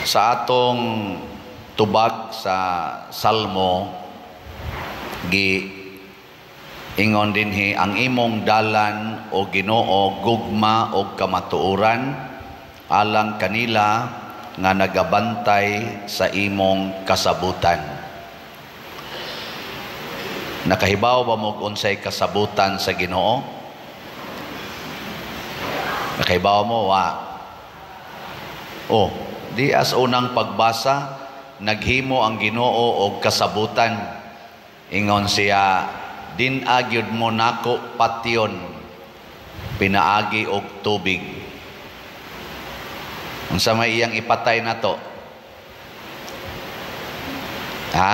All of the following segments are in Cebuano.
Sa atong tubag sa Salmo, gi ingon dinhi, "Ang imong dalan, o Ginoo, gugma og kamatuoran alang kanila nga nagabantay sa imong kasabutan." Nakahibaw ba mo unsay kasabutan sa Ginoo? Nakahibaw mo wa? Oh, di as unang pagbasa, naghimo ang Ginoo og kasabutan. Ingon siya, "Din-a gyud mo nako patyon pinaagi og tubig." Unsa may iyang ipatay nato? Ha?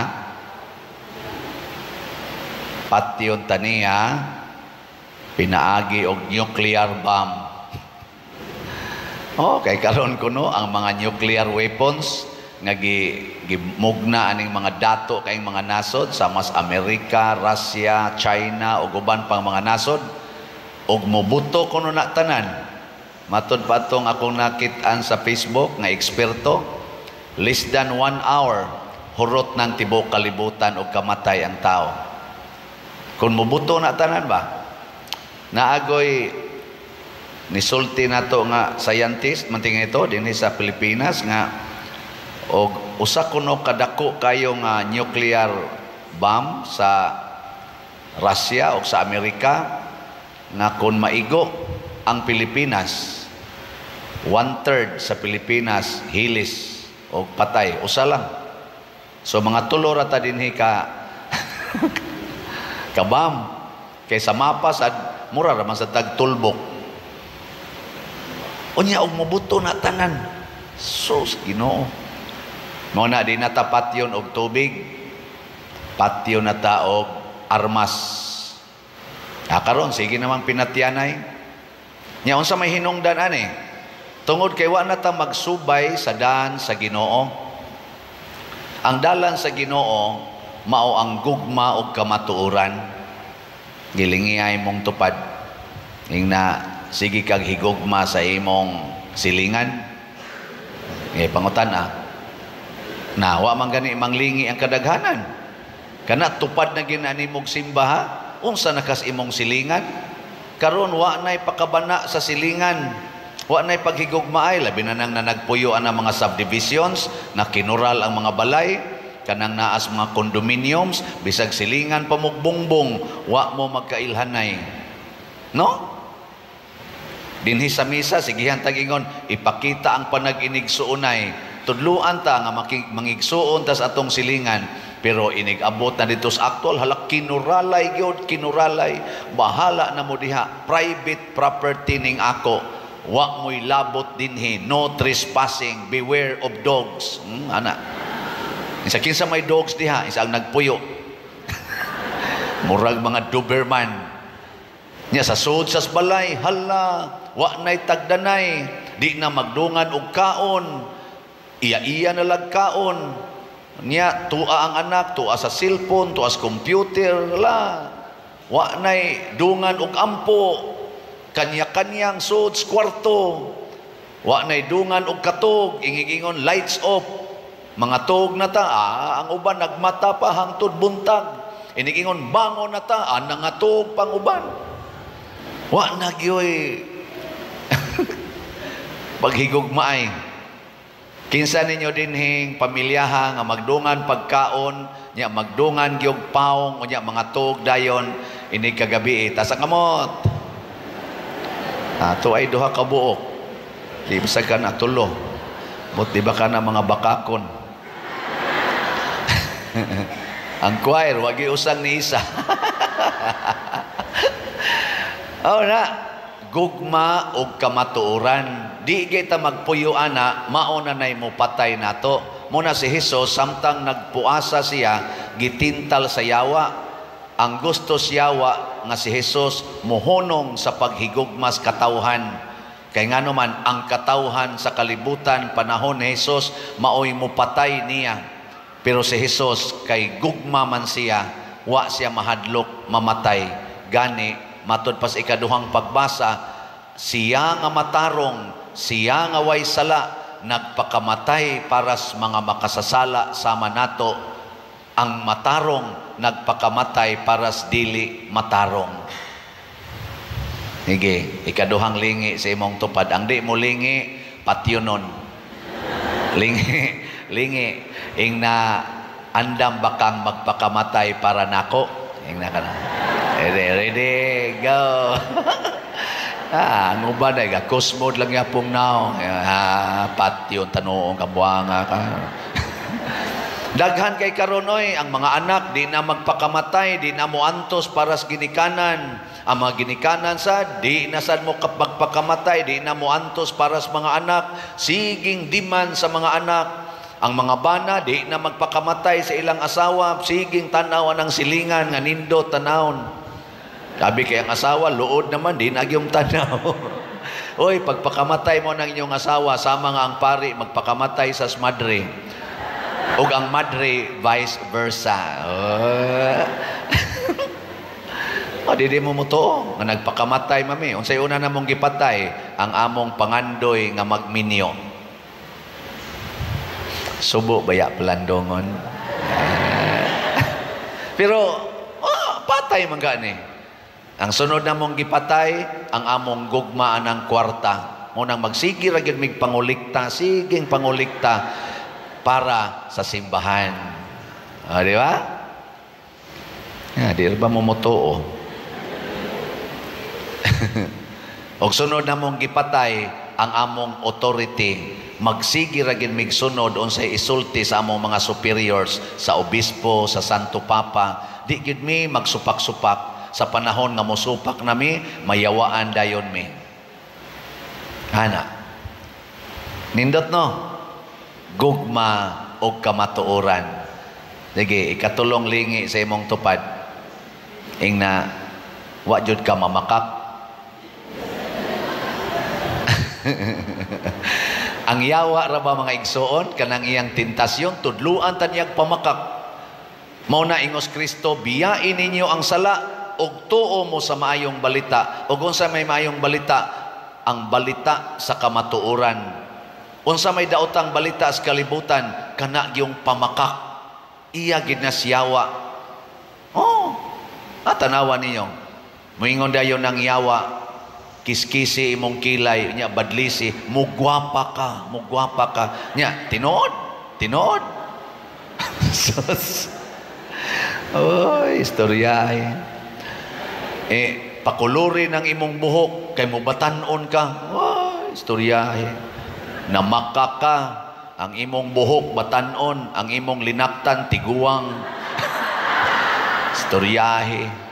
Patyon taniya pinaagi og nuclear bomb. Oh, kay karon kuno ang mga nuclear weapons nga gimugna aning mga dato kay mga nasod sama sa Amerika, Russia, China ug uban pang mga nasod ug mobuto kuno na tanan. Matud pa atong akong nakit-an sa Facebook nga eksperto, less than 1 hour hurot ng tibok kalibutan ug kamatay ang tao. Kung mobuto na tanan ba? Naagoy nisulti nato nga scientist manting ito dinhi sa Pilipinas nga og usa kuno kadako kayo nga nuclear bomb sa Russia o sa Amerika nga kung maigo ang Pilipinas, 1/3 sa Pilipinas hilis o patay, usa lang. So mga tulo ra ta dinhi ka kabam kay sa mapa sad mura ra man sa tagtulbok. Unya og mobuto na tanan, sus, Ginoo. Mao na di na ta patyon og tubig, patyon na ta og armas. Ah, karon sige naman pinatyanay. Nya unsa may hinungdan ani? Tungod kay wa na ta magsubay sa daan sa Ginoo. Ang dalan sa Ginoo mao ang gugma ug kamatuoran. Gilingiyay mong tupad. Ingna sige kag higugma sa imong silingan. Eh, pangutan ah. Na wa man gani manglingi ang kadaghanan. Kana tupad na ginani mog simba ha? Unsa na kas imong silingan? Karon wa nay pakabana sa silingan. Wa nay paghigugmaay, labi na nang nanagpuyo ang mga subdivisions na kinural ang mga balay, kanang naas mga condominiums, bisag silingan pa mogbungbong, wa mo magkailhanay. No? Dinhi sa misa sigihan tag-ingon, ipakita ang panag-inigsuonay. Tudluan ta nga mangigsuon tas atong silingan, pero inig-abot na dito sa actual, hala, kinuralay gyud, kinuralay. Bahala na mo diha, private property ning ako. Wa mo'y labot dinhi, no trespassing, beware of dogs. Ana. Isa kinsa may dogs diha, isa ang nagpuyo. Murag mga Doberman. Nya sa sud sa balay, hala, wa nay tagdanay, di na magdungan og kaon. Iya-iya na lag kaon. Nya tua ang anak, tua sa cellphone, tua sa computer, la. Wa nay dungan og ampo. Kanya-kanyang sud sa kwarto. Wa nay dungan og katog, ingigingon lights off. Mga tog na ta, ah, ang uban nagmata pa hangtod buntag. Inigingon bangon na ta, ah, nangatog pang uban. Wa na gyoy paghigugmaay. Kinsa ninyo dinhing pamilyaha nga magdungan pagkaon, nya magdungan gyud paong, unya mga tog dayon ini kagabi, tas ang kamot. Ah, to ay duha ka buok. Di bisag ka na tulo. But di ba ka na mga bakakon? Ang choir, wagi usang ni isa. Oh na, gugma og kamatuoran. Di kita magpuyo ana, mao na nay mo patay nato. Muna si Hesus samtang nagpuasa siya, gitintal sa yawa. Ang gusto siyawa nga si Hesus mohonong sa paghigugmas katawhan. Kay ngano man ang katawhan sa kalibutan panahon ni Hesus maoy mopatay niya. Pero si Hesus kay gugma man siya, wa siya mahadlok mamatay. Gani matud pa sa ikaduhang pagbasa, siya nga matarong, siya nga way sala, nagpakamatay para sa mga makasasala sama nato. Ang matarong nagpakamatay para sa dili matarong. Sige, ikaduhang lingi sa imong tupad. Ang di mo lingi, patyonon. Lingi, lingi. Ingna, andam ba kang magpakamatay para nako? Ingna ka na. Ready, ready, go. Ang uban ay gakosmod lang yapong now. Patyon tanuong kabuanga ka. Daghan kay karon oy, ang mga anak di na magpakamatay, di na moantos para sa ginikanan. Ang mga ginikanan sa di na sad mo magpakamatay, di na moantos para sa mga anak, siging demand sa mga anak. Ang mga bana di na magpakamatay sa ilang asawa, siging tanaw ang silingan nga nindot tanawon. Sabi kay ang asawa, luod naman, di na gyud tanaw. Oy, pagpakamatay mo ng inyong asawa, sama nga ang pari magpakamatay sa madre. Ug ang madre vice versa. Oh. Oh, di di mo mutuo nga nagpakamatay mami. Unsay una namong gipatay? Ang among pangandoy nga magminyo. Subo baya palandongon. Pero oh, patay man gani. Ang sunod namong gipatay, ang among gugmaan ang kwarta. Munang magsige ra gyud mig pangulikta, siging pangulikta para sa simbahan. O, di ba? Ya, di ba mo motuo? Og sunod namong gipatay ang among authority. Magsige ra gyud mig sunod unsay isulti sa among mga superiors, sa obispo, sa Santo Papa. Di gyud mi magsupak-supak. Sa panahon nga mosupak nami, mayawaan dayon mi. Ana. Nindot no? Gugma og kamatuoran. Sige, ikatulong lingi sa imong tupad. Ingna, wa jud ka mamakak. Ang yawa ra ba mga igsoon kanang iyang tentasyon, tudluan ta niyag pamakak. Mao na ingos Kristo, biyain ninyo ang sala og tuo mo sa maayong balita. Og unsa may maayong balita? Ang balita sa kamatuoran. Unsa may daotang balita sa kalibutan? Kana gyung pamakak. Iya gid na siyawa. Oh, tanawa ninyo. Moingon dayon ang yawa, kiskisi imong kilay, nya badlisi, mugwapa ka, mugwapa ka. Nya tinuod, tinuod. Sus. Oy, istorya ay. Pakuluri ng imong buhok kay mubatan-on ka. Oy, istorya ay. Namaka ka, ang imong buhok batan-on, ang imong linaktan tiguang. Istoryahe.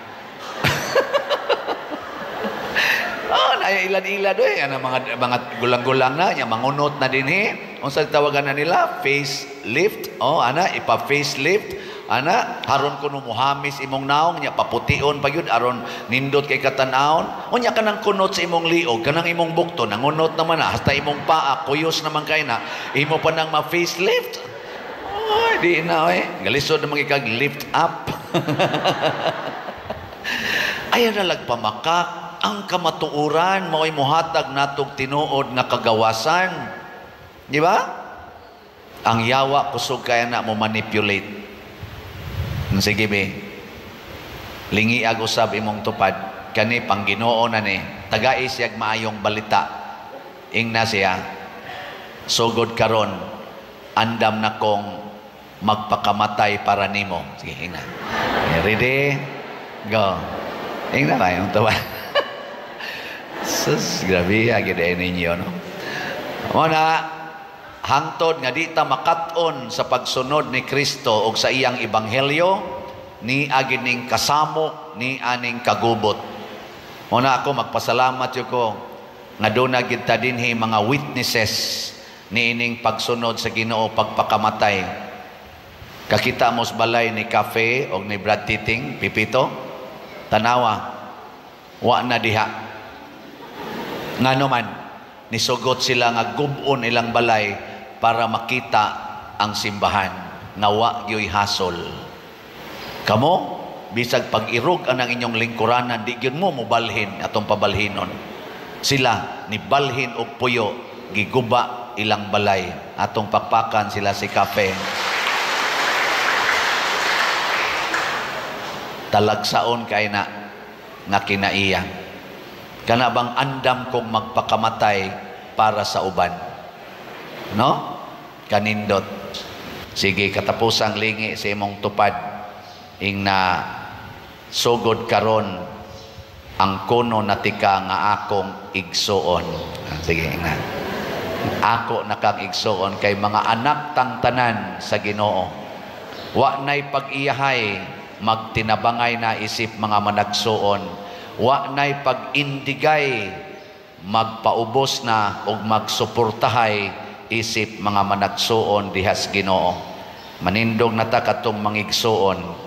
Oh, na ilan-ilan doy, ana mga gulang-gulang na, nya mangunot na dinhi. Unsa tawagan na nila? Face lift. Oh, ana ipa facelift. Ana, haron kuno muhamis imong naong, nya papution pa gyud aron nindot kay katan-awon. Unya kanang kunot sa imong liog, kanang imong bukto nangunot naman na, hasta imong paa kuyos naman kay na, imo pa nang ma-facelift. Oy, di na oy. Galisod naman ikag lift up. Ayan na lagpamakak ang kamatuoran, mao'y mohatag natog tinuod nga kagawasan. Di ba? Ang yawa kusog kaya na mo manipulate. Sige be, lingiag usab imong tupad, kani pang Ginoo na ni, tagai siyag maayong balita. Ingna siya, sugod karon, andam na kong magpakamatay para nimo. Sige, ingna. Ready? Go. Ingna ba yung tupad? Sus, grabe, agad ninyo, no? Muna, hangtod nga di ta makat-on sa pagsunod ni Kristo og sa iyang ebanghelyo, ni agin ning kasamok, ni aning kagubot. Muna ako magpasalamat yo ko nga duna gid ta dinhi mga witnesses niining pagsunod sa Ginoo pagpakamatay. Kakita mo sa balay ni Cafe og ni Brad Titing, Pipito, tanawa, wa na diha. Ngano man, nisugot sila nga gub-on ilang balay para makita ang simbahan nga wa gyoy hasol. Kamo, bisag pag-irog anang inyong lingkuranan, di gyud mo mobalhin atong pabalhinon. Sila nibalhin og puyo, giguba ilang balay. Atong pakpakan sila si Kape. Talagsaon kay na nga kinaiya. Kana bang andam kong magpakamatay para sa uban? No? Kanindot. Sige, katapusang lingi sa imong tupad ing na sugod karon ang kuno natika nga akong igsuon. Sige, ingna. Ako na kang igsuon kay mga anak tang tanan sa Ginoo. Wa nay pag-iyahay, magtinabangay na isip mga managsuon. Wa nay pag-indigay, magpaubos na ug magsuportahay isip mga managsuon dihas Ginoo. Manindog na ta katong mangigsuon.